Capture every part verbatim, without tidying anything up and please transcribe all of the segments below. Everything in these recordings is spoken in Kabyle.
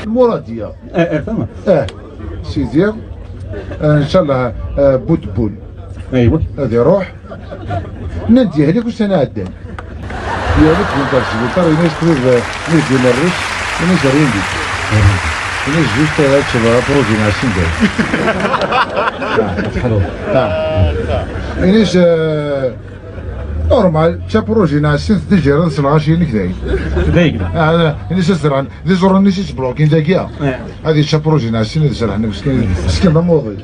Lmuradiya. Eh, eh, fehmeɣ. Eh, sidi, eh, ncallah, eh, Budbul. Aywa. Ad iruḥ. Nnan-d yehlek ussan iɛeddan. Yehlek Winter Sbiṭar, ini-as tlid, eh, mi d-imerrec, ini-as rien du tout. Ini-as juste, eh, ad tebɣa projet n ɛecrin dayem. Ah, ah. Ini-as, eh, normal, d taprojet n ɛecrin, déjà rad s lɣaci-inek dayen. Dayen. Ah, ini-as ad zerɛen, d iẓuran-nni i s-ittblokin dagi. Eh. Ad yečč aprojet n ɛecrin, ad zerɛen, meskin, meskin d amuḍi.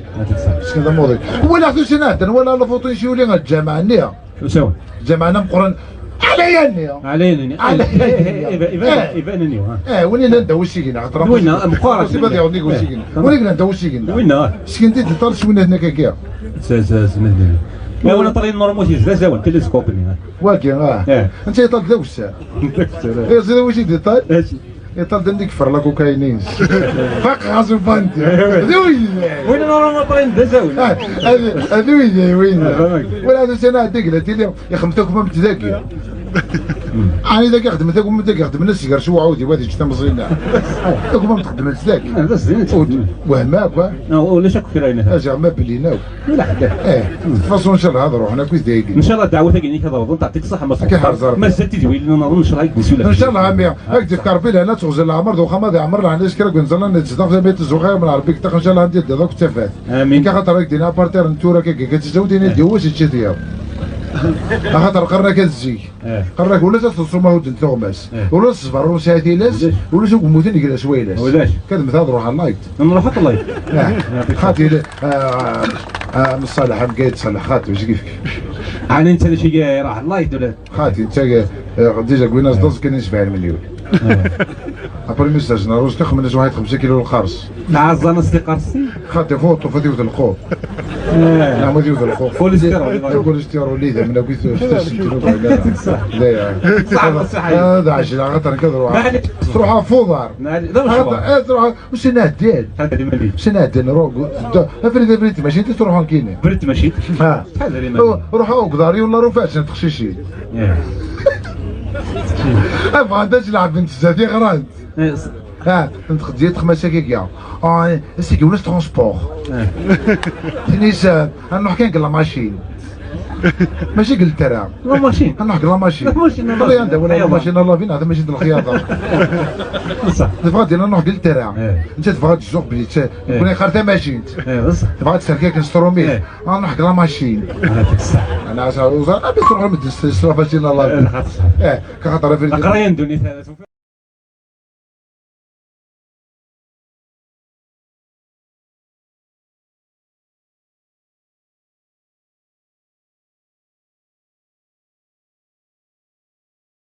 Meskin d amuḍi. Walaɣ-t ussan iɛeddan, walaɣ la photo-ines yuli ɣer lǧameɛ-nni. Usawen. Lǧameɛ-nni ameqqran. Ɛlayan-nni. Ɛlayan-nni. Ɛlayan-nni. Eh, eh, iba-, iba-, eh, ibanen-nni, ha. Eh, win yellan ddaw usigna, xaṭer d winna, ameqqran. Win yellan ddaw usigna. Win yellan ddaw usigna. Winna. Skin di d-iṭal s winna-nni akka. S-, s-, s-, s-, eh, win aṭalyan n Urmut yezda asawen, tiliskop-nni, ha. Wagi, ah. Eh. Anta yeṭal d awessar. Yeẓri d awi-t-id-iṭal? Yeṭṭal-d anda yeffer la cocaïne-ines. Faqeɣ-as ubandi. D uydi. Win n Roma Prime d asawen. Ah, d, d uydi, win. Ah, famak. Wala d ussan-a deg la tili, ixdem takmamt dagi. Ɛni dagi xedmen takmamt dagi, xedmen asger s uɛudiw, ad yeǧǧ tamẓin-a. Takmamt xedmen-tt dagi. Ah, d asdin. Wehma akk, ah. Ah, ulac akk kra yelha. Aziɣ ma belin akk. Wala ḥedd. Eh, de toute façon, ncallah ad ruḥen akk i daygi. Ncallah ddeɛwat-agi-inek ad awḍent, teɛṭik ṣṣeḥḥa, ma mazal tidwilin ad naweḍ, ncallah ad k-d-nsulaf. Ncallah, ami, ad k-d-yefk Rebbi lehna, ad teɣzel leɛmer d uxxam, ad iɛmer lehna, kra n wenẓalan ad tezdeɣ, tama tezzuɣ, am Rebbi yeṭṭex, ncallah ad d-yeddiḍ akk d tafat. Amin. Nekk axaṭer ad k-d-ini apartir n tura, akka, akka, tizawt-ini d yiwwas ičča tiyaḍ. Axaṭer qqaren-ak ad zik. Eh. Qqaren-ak ulac ad teḍsum ahud n tuɣmas. Eh. Ulac ṣṣber ur nesɛi tilas, ulac. Ulac ugemmuten yegla s waylas. Ulac. Kad mta ad ruḥ a light. Nruḥ a light. Eh. Xaṭi, ah, ah, Mṣalaḥ, am Gayed Ṣalaḥ, xaṭi, ur s-yefk. Ɛni netta d acu i iruḥ a light, ula? Xaṭi, netta, eh, déjà gwin-as d aẓekka n sebɛin melyun. Eh. Après message n Rose, xemmen-as waḥed xemsa kilo lqers. Nɛaẓẓan-as tiqersin. Xaṭi, fuṭ, ufat yiwet lqut. Eh. Nɛam, yiwet lqut. Cholestérol. Cholestérol, li d amen akk i teftas n tnubga. Ṣṣeḥ. D aya. Ṣṣeḥ, ṣṣeḥ. Ah, d ɛejla, xaṭer nekk ad ruḥeɣ. Maɛlic. Truḥ ɣef uḍar. Maɛlic. D amecwar. Xaṭer, eh, truḥ, u sin ɛeddan. Xaṭer iman-ik. U sin ɛeddan, ruḥ, tedda. Afrid, afrid, tmacint, i truḥ nekkini. Afrid, tmacint. Ha. Ḥader iman-ik. Ruḥ, ruḥ, uqḍar, yullar ufas n teqcicin. Eh. Abɣant ad lɛebent zdat iɣrant. Eh, s- Ha, n txeddi txemmas-agi. Ah, ass-agi ulac transport. Eh. Tinis, ah, ad nruḥ kan deg la machine. Mačči deg ltara. La machine. Ad nruḥ deg la machine. La machine, la machine. Anda wala la machine, la vie, neɣ tamacint n lxyaḍa. Bṣeḥ. Tebɣa ad nruḥ deg ltara. Eh. Netta tebɣa ad tzuxx belli tt-, eh, nekkni qqar tamacint. Eh, bṣeḥ. Tebɣa ad tserkak n strumit. Eh. Ad nruḥ deg la machine. Ah, bṣeḥ. Ana asa uẓar, abi truḥ medden s la machine, la vie. Eh, xaṭer. Eh, ka xaṭer afrid. Aqraya n ddunit.